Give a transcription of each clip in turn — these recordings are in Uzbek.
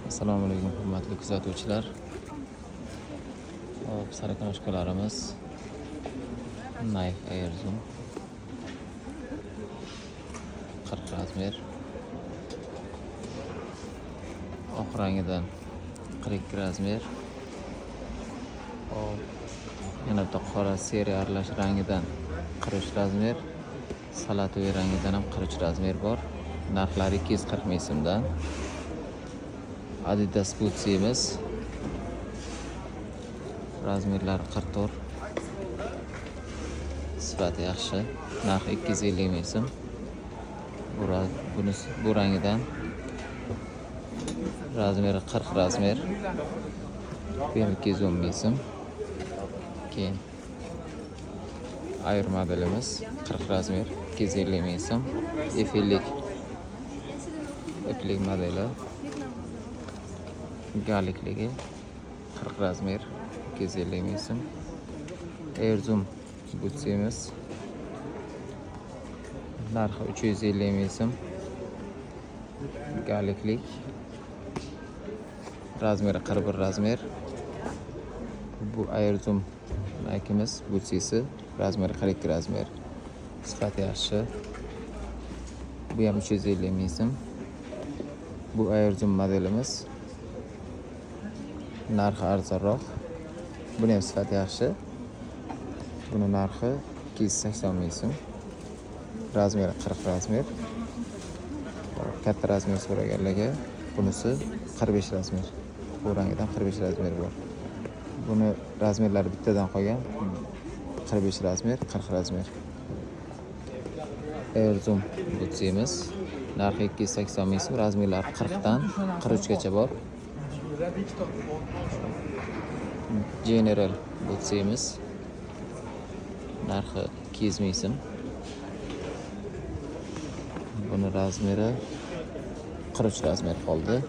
Assalomu alaykum, hurmatli kuzatuvchilar. Hop, сороконожка larimiz Nike Air Zoom 40 размер. Oq rangidan 42 размер. Hop, yana bitta qora серый aralash rangidan 43 размер. Салатовый rangidan ham 43 размер bor. Narxlari 240 ming so'mdan. Adidas Boots'imiz размер lari 44. Sifati yaxshi. Narxi 250 ming so'm. Bunisi bu rangidan размер i 40 размер. Bu ham 210 ming so'm. Keyin Air modelimiz 40 размер, 250 ming so'm. F50 iplik modeli galikligi 40 размер, 250 ming so'm. Air Zoom Boots'imiz narxi 350 ming so'm. Galiklik размер i 41 размер. Bu Air Zoom Nike'imiz Boots'isi размер i 42 размер. Sifati yaxshi. Bu ham 350 ming so'm. Bu Air Zoom modelimiz narxi arzonroq. Buni ham sifati yaxshi. Buni narxi 280 ming so'm. Размер i 40 размер. Katta размер so'raganlarga bunisi 45 размер. Bu rangidan 45 размер bor. Buni размер lari bittadan qolgan. 45 размер, 40 размер. Air Zoom Boots'imiz narxi 280 ming so'm, размер lari 40 dan 43 gacha bor. General Boots'imiz narxi 200 ming so'm. Buni размер i 43 размер qoldi.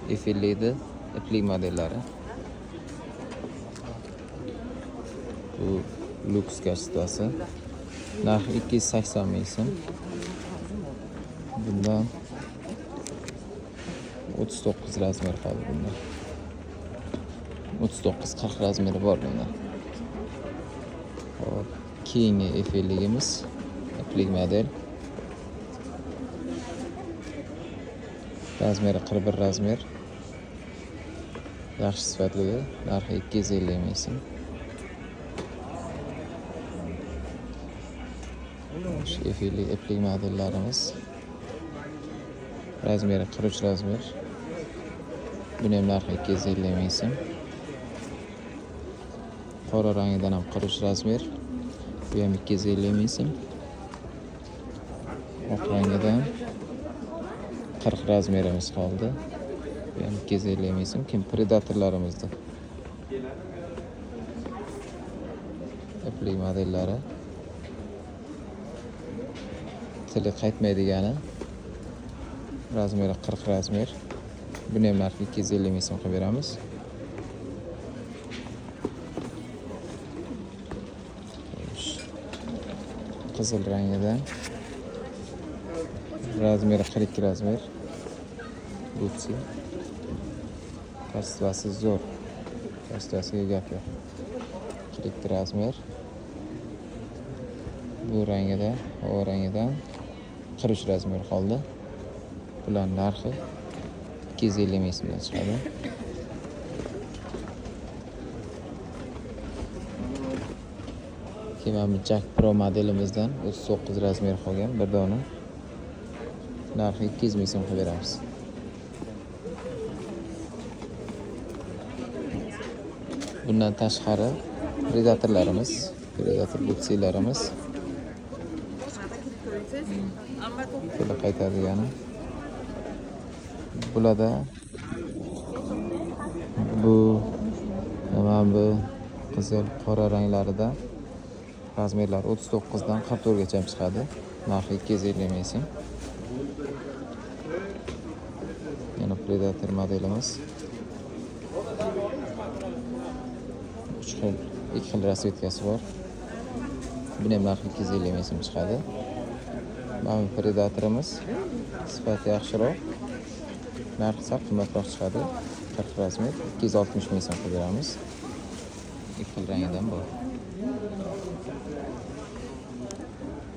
F50 iplik modellari. Bu люкс качество si. Narxi 280 ming so'm. Bundan 39 размер qoldi bunda. 39 40 размер i bor bunda. Hop, keyingi F50'imiz iplik model. Размер i 41 размер. Yaxshi sifatligi, narxi 250 ming so'm. Shu F50 iplik modellarimiz. Размер i 43 размер. Buni ham narxi 250 ming so'm. Qora rangidan ham 43 размер. Bu ham 250 ming so'm. Oq rangidan 40 размер imiz qoldi. Bu ham 250 ming so'm. Kim Predatorlarimizda. Iplik modellari. Tili qaytmaydigani. Размер i 40 размер. Buni ham narxi 250 ming so'm qilib beramiz. Xo'sh. Qizil rangidan размер i 42 размер. Butsi. Качество si zo'r. Качество siga gap yo'q. 42 размер. Bu rangida, o rangidan 43 размер qoldi. Bular narxi 250 ming so'mdan chiqadi. Keyin mana bu Jack Pro modelimizdan 39 размер qolgan bir dona. Narxi 200 ming so'm qilib beramiz. Bundan tashqari Predatorlarimiz, Predator Boots'larimiz tili qaytadigani. Bularda bu mana bu qizil, qora ranglarida размер lari 39 dan 44 gacha ham chiqadi. Narxi 250 ming so'm. Yana Predator modelimiz. 3 xil, 2 xil расцветка si bor. Buni ham narxi 250 ming so'm chiqadi. Mana bu Predatorimiz sifati yaxshiroq. Narxi sal qimmatroq chiqadi. 40 размер 260 ming so'm qilib beramiz. Ikki xil rangidan bor.